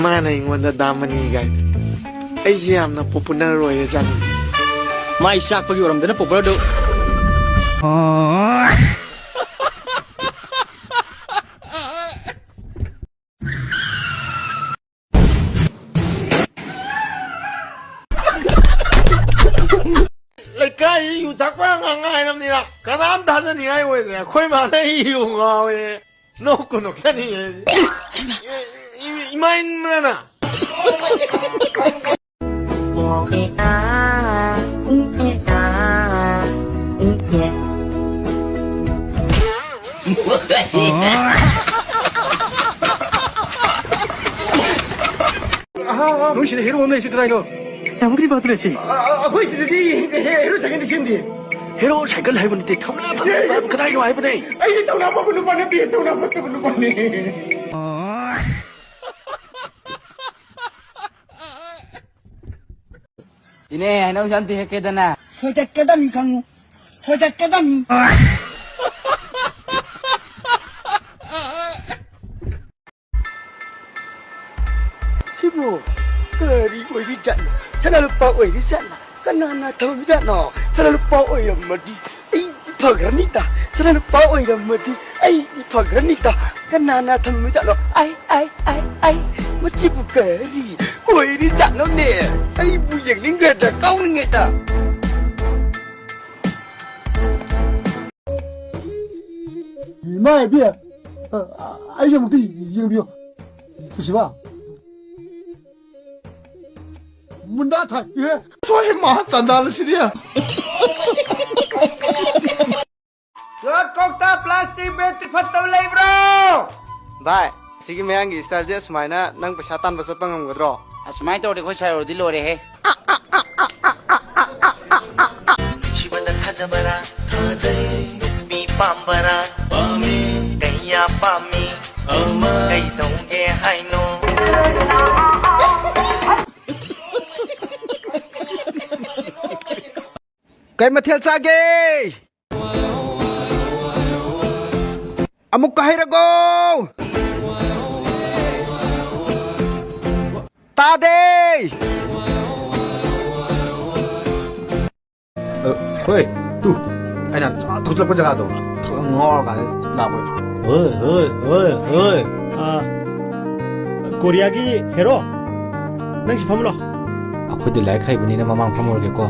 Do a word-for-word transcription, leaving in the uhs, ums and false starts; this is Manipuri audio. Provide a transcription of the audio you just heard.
ꯃꯥꯅ ꯑꯩꯉꯣꯟꯗ ꯗꯥ ꯃꯅꯤ ꯀꯥꯏꯅ꯫ ꯑꯩꯁꯦ ꯌꯥꯝꯅ ꯄꯣꯄꯨꯂꯔ ꯑꯣꯏꯔꯦ ꯖꯥꯠꯅꯤ꯫ ꯃꯥꯏ ꯆꯥꯛꯄꯒꯤ ꯑꯣꯏꯔꯝꯗꯅ ꯄꯣꯄꯨꯂꯔꯗꯨ꯫ ꯂꯩꯀꯥꯏ ꯌꯨ ꯊꯛꯄ ꯑꯉꯥꯡ ꯉꯥꯏꯔꯕꯅꯤꯅ ꯀꯅꯥꯝ ꯊꯥꯖꯅꯤꯡꯉꯥꯏ ꯑꯣꯏꯗ꯭ꯔꯦ꯫ ꯑꯩꯈꯣꯏ ꯃꯥꯅ ꯑꯩ ꯌꯨ ꯉꯥꯎꯋꯦ꯫ ꯅꯣꯛꯀꯨ ꯅꯣꯛꯆꯅꯤꯡꯉꯦ꯫ ꯏ-, ꯏ-, ꯏꯃꯥ ꯏꯟꯕ꯭ꯔꯅ? ꯅꯣꯏ ꯁꯤꯗ ꯍꯦꯔꯣ ꯑꯃ ꯂꯩꯔꯤꯁꯤ ꯀꯗꯥꯏꯅꯣ? ꯌꯥꯝ ꯀꯔꯤ ꯕꯥꯠ ꯂꯩꯁꯤ? ꯑ-, ꯑ-, ꯑꯩꯈꯣꯏ ꯁꯤꯗꯗꯤ ꯍꯦ-, ꯍꯦꯔꯣ ꯁꯥꯏꯀꯜꯗꯤ ꯁꯦꯝꯗꯦ꯫ ꯍꯦꯔꯣ ꯁꯥꯏꯀꯜ ꯍꯥꯏꯕ ꯅꯠꯇꯦ, ꯊꯧꯅꯥ ꯐꯕ ꯕꯥꯠ ꯀꯗꯥꯏꯅꯣ ꯍꯥꯏꯕꯅꯦ꯫ ꯑꯩꯗꯤ ꯊꯧꯅꯥ ꯐꯕ ꯅꯨꯄꯥ ꯅꯠꯇꯦ, ꯊꯧꯅꯥ ꯐꯠꯇꯕ ꯅꯨꯄꯥꯅꯦ꯫ ꯏꯅꯦ, ꯍꯩꯅꯧꯁꯦ ꯑꯝꯇ ꯍꯦꯛꯀꯦꯗꯅ꯫ ꯐꯣꯏꯗꯠꯀꯗꯝꯅꯤ ꯈꯪꯉꯨ꯫ ꯐꯣꯏꯗꯠꯀꯗꯝꯅꯤ꯫ ꯁꯤꯕꯨ ꯀꯔꯤ ꯑꯣꯏꯔꯤꯖꯥꯠꯅꯣ? ꯁꯅꯥ ꯂꯨꯄꯥ ꯑꯣꯏꯔꯤꯖꯥꯠꯂ? ꯀꯅꯥꯅ ꯊꯝꯃꯤꯖꯥꯠꯅꯣ? ꯁꯅꯥ ꯂꯨꯄꯥ ꯑꯣꯏꯔꯝꯃꯗꯤ ꯑꯩꯗꯤ ꯐꯈ꯭ꯔꯅꯤꯗ꯫ ꯁꯅꯥ ꯂꯨꯄꯥ ꯑꯣꯏꯔꯝꯃꯗꯤ ꯑꯩꯗꯤ ꯐꯈ꯭ꯔꯅꯤꯗ꯫ ꯀꯅꯥꯅ ꯊꯝꯃꯤꯖꯥꯠꯅꯣ? ꯑꯩ, ꯑꯩ, ꯑꯩ, ꯑꯩ, ꯃꯁꯤꯕꯨ ꯀꯔꯤ ꯑꯣꯏꯔꯤꯖꯥꯠꯅꯣꯅꯦ? ꯑꯩꯕꯨ ꯌꯦꯡꯅꯤꯡꯈ꯭ꯔꯦꯗ, ꯀꯥꯎꯅꯤꯡꯉꯦꯗ꯫ ꯏꯃꯥ ꯏꯕꯤ, ꯑ, ꯑ, ꯑꯩꯒꯤ ꯑꯃꯨꯛꯇ ꯌꯦꯡꯕꯤꯌꯨ꯫ ꯄꯨꯁꯤꯕꯥ꯫ ꯃꯨꯟꯗꯥ ꯊꯥꯏ꯫ ꯏꯍꯦ, ꯁꯣꯏ ꯃꯥ ꯆꯥꯟꯗꯥꯜ ꯑꯁꯤꯗꯤ꯫ ꯀꯣꯛꯇ ꯄ꯭ꯂꯥꯁꯇꯤꯛ ꯕꯦꯒꯇꯤ ꯐꯠꯇꯕ ꯂꯩꯕ꯭ꯔꯣ? ꯚꯥꯏ, ꯁꯤꯒꯤ ꯃꯌꯥꯡꯒꯤ ꯁ꯭ꯇꯥꯏꯜꯁꯦ ꯁꯨꯃꯥꯏꯅ ꯅꯪ ꯄꯩꯁꯥ ꯇꯥꯟꯕ ꯆꯠꯄ ꯉꯝꯒꯗ꯭ꯔꯣ? ꯑꯁꯨꯃꯥꯏꯅ ꯇꯧꯔꯗꯤ ꯑꯩꯈꯣꯏ ꯁꯥꯏ ꯍꯣꯏꯗꯤ ꯂꯣꯏꯔꯦꯍꯦ꯫ ꯅꯨꯡꯁꯤꯕꯗ ꯊꯥꯖꯕꯔꯥ? ꯊꯥꯖꯩ꯫ ꯅꯨꯄꯤ ꯄꯥꯝꯕꯔꯥ? ꯄꯥꯝꯃꯤ꯫ ꯀꯌꯥ ꯄꯥꯝꯃꯤ? ꯑꯃ꯫ ꯀꯩ ꯇꯧꯒꯦ ꯍꯥꯏꯅꯣ? ꯀꯩ ꯃꯊꯦꯜ ꯆꯥꯒꯦ? ꯑꯃꯨꯛꯀ ꯍꯥꯏꯔꯒꯣ꯫ ꯇꯥꯗꯦ! ꯑ, ꯍꯣꯏ, ꯇꯨ꯫ ꯑꯩꯅ ꯊꯣꯛꯂꯛꯄ ꯖꯒꯥꯗꯣ꯫ ꯊꯣꯛ-, ꯉꯥꯎꯔꯀꯥꯟꯗ ꯂꯥꯛꯄ꯫ ꯍꯣꯏ, ꯍꯣꯏ, ꯍꯣꯏ, ꯍꯣꯏ꯫ ꯑꯥ, ꯀꯣꯔꯤꯌꯥꯒꯤ ꯍꯦꯔꯣ, ꯅꯪ ꯁꯤ ꯐꯝꯃꯨ ꯂꯥꯎ꯫ ꯑꯩꯈꯣꯏꯗꯤ ꯂꯥꯏꯔꯤꯛ ꯍꯩꯕꯅꯤꯅ ꯃꯃꯥꯡ ꯐꯝꯃꯨꯔꯒꯦꯀꯣ꯫